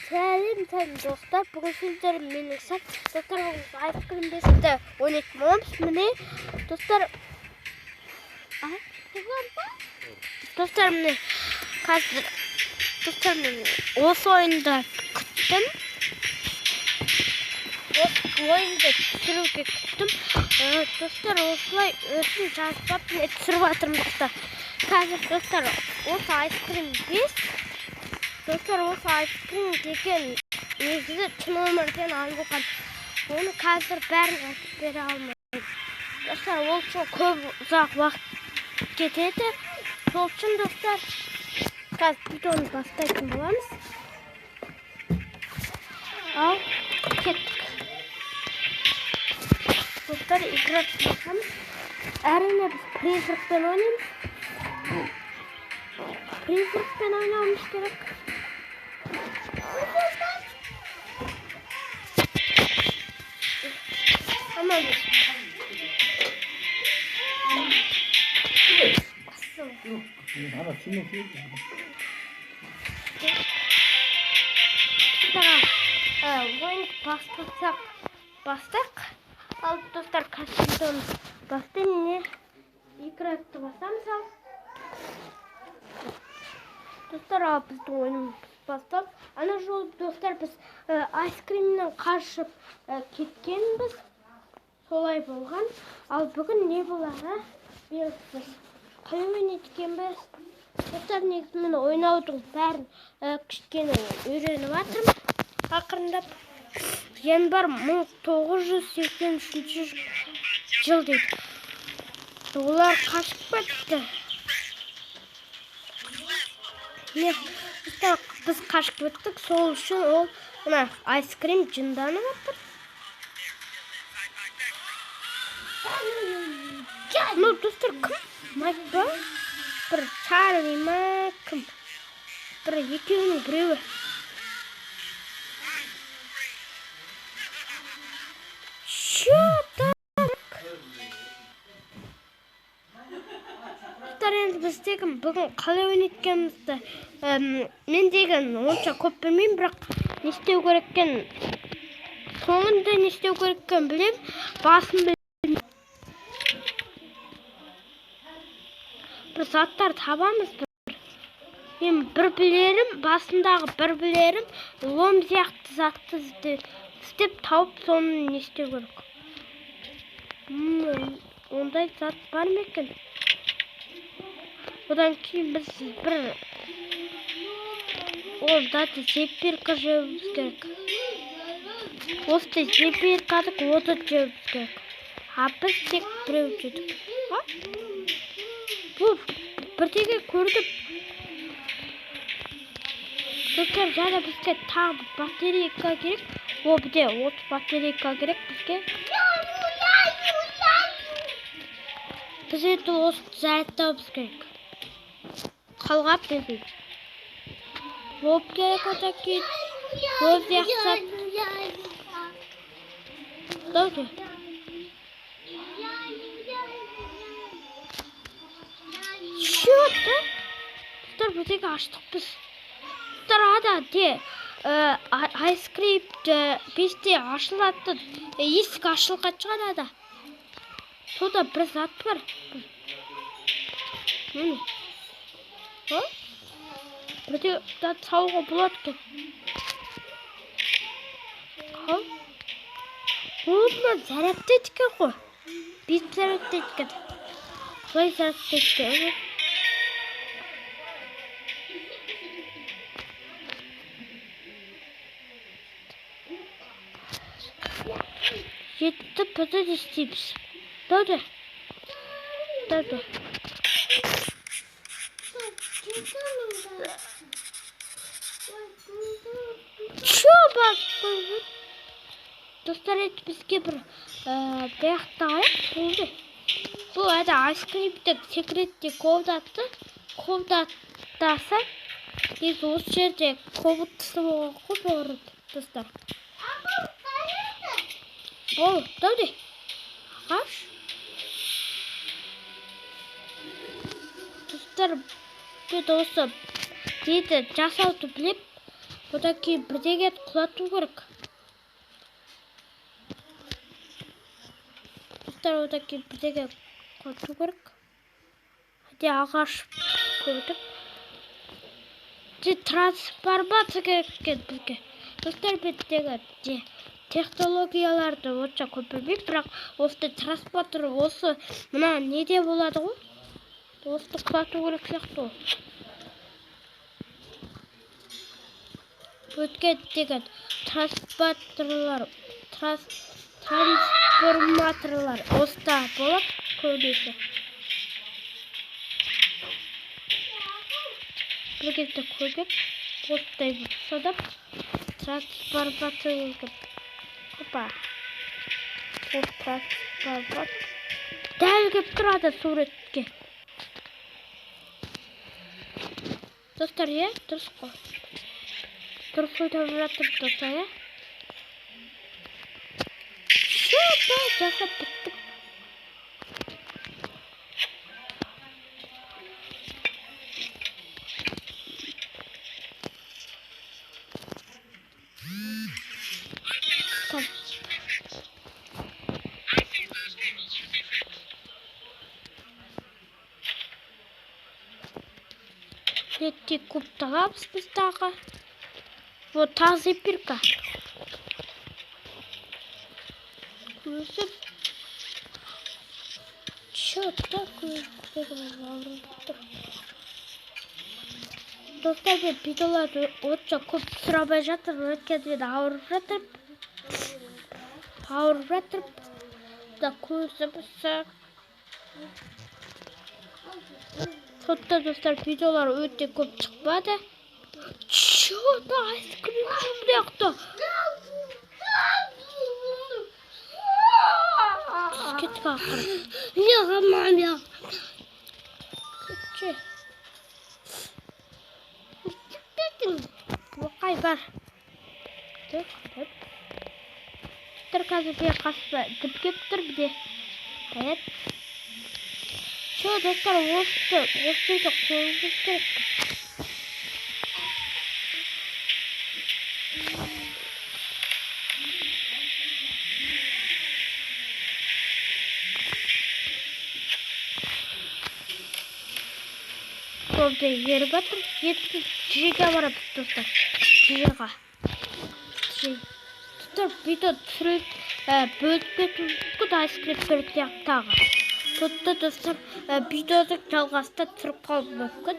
Сәлем сәлем достар, бүгін сіздер менің сәт достар, бүгін Ice Cream 5-ті ойнайтын боламыз. Міне достар, достар міне қазір достар мен осы ойынды күттім. Осы ойынды түсіруге күттім. Достар, осылай өзім жазбап міне түсіріп жатырмын достар. Қазір достар осы Ice Cream 5. Достар, осы Ice Cream деген негізі шын өмірден алынған. Оны қазір бәрін айтып бере алмаймын. Достар, ол үшін көп ұзақ уақыт кетеді. Сол үшін достар, қазір видеоны бастайтын боламыз. Ал, кеттік. Достар, играть басамыз. Әрине біз призракпен ойнаймыз. Призракпен ойнауымыз керек. Ama ойынды бастасақ бастық. Ал достар, қазір бастаймын. Не играть басамыз ал. Достар, ал біздің ойынымыз басталды. Ана жолы достар біз Ice Cream'нен қашып кеткенбіз. Солай болған. Ал бүгін не болары белгісіз. Қалай ойнайды екенбіз? Достар, негізі мен ойнаудың бәрін кішкене үйреніп жатырмын. Ақырындап. Январь 1983 жыл дейді. Олар қашып кетті. Не, достар, біз қашып кеттік. Сол үшін ол мына Ice Cream жынданып жатыр. Ну, достар, кім? Майк па? Бір Чарли ма? Кім? Бір екеуінің біреуі. Чё так? Достар, енді біз деген бүгін қалай ойнайды екенімізді, мен деген онша көп білмеймін, бірақ не істеу керек екенін, соңында не істеу керек екенін білемін, басын білмеймін. Бір заттар табамыз бір. Мен бір білерім, басындағы бір білерім, лом сияқты затты іздеп тауып, соны не істеу керек. Ондай зат бар ма екен? Одан кейін біз бір ол затты зеперка жеуіміз керек. Осы зеперканы оты жеуіміз керек. А біз тек біреу жедік. А? Бұл бірдеңе көрдім. Достар, жаңа бізге тағы бір батарейка керек. О, бізде 30 батарейка керек бізге. Біз енді осы зарядтауымыз керек. Қалғап дедім. Лоб керек одан кейін. Лоб сияқты. Давайте. Чё да? Достар, бірдеңе аштық біз. Достар, ада де, Ice Cream 5-те ашылады. Есік ашылған шығар ада. Сонда бір зат бар. Міне. А? Бірде зат салуға болады екен. Ал. Ол мына зарядтайды екен ғой. Бүйтіп зарядтайды екен. Қалай зарядтайды екен? Жетті, бізді не істейміз? Давай. Давай. Чё бас? Достар, енді бізге бір бұяқта аяқ болды. Бұл әді Ice Cream'ді секретте комнаты. Комнатасы. Негізі осы жерде комнатасы болған ғой бұрын, достар. О, давай. Ағаш. Достар, біз осы дейді жасауды біліп, Одан кейін бірдеңе құлату керек. Достар, одан кейін бірдеңе құлату керек. Де ағаш көбейтіп. Де трансформация керек екен бізге. Достар, беттегі де технологияларды онша көп білмеймін, бірақ осы транспортер осы мына неде болады ғой? Осыны құлату керек сияқты ғой. Өткен деген трансформаторлар, трансформаторлар осында болады көбінесе. Бір кезде көбек осындай садап трансформация керек. Опа. Ол трансформатор дәл келіп тұрады суретке. Достар, иә, дұрыс қой. Дұрыс ойнап жатыр достар, иә. Что-то жасап біттік. Так. Нетте көп табамыз біз тағы. Вот тағы зефирка. Көзі чё-то көзім ауырып тұр. Достар, мен видеоларды онша көп түсіре алмай жатырмын, өйткені мен ауырып жатырмын. Ауырып жатырмын. Да көзім ісіп. Сондықтан достар, видеолар өте көп шықпады. Чё-то айскрим мына жақта. Кеттік ақыры. Мама. Кетші. Оқай бар. Тұр, тұр. Тұр, қазір бер қасына діп кеп тұр бізде. Аят. Чё, достар, осы үйді қоюымыз керек. Болды, еріп жатыр. Енді жеге барамыз, достар. Жеге. Достар, видео түсіріп, бөліп кетуі мүмкін, айскрим беріп тағы. Сондықтан достар, видеоның жалғасында түсіріп қалуым мүмкін.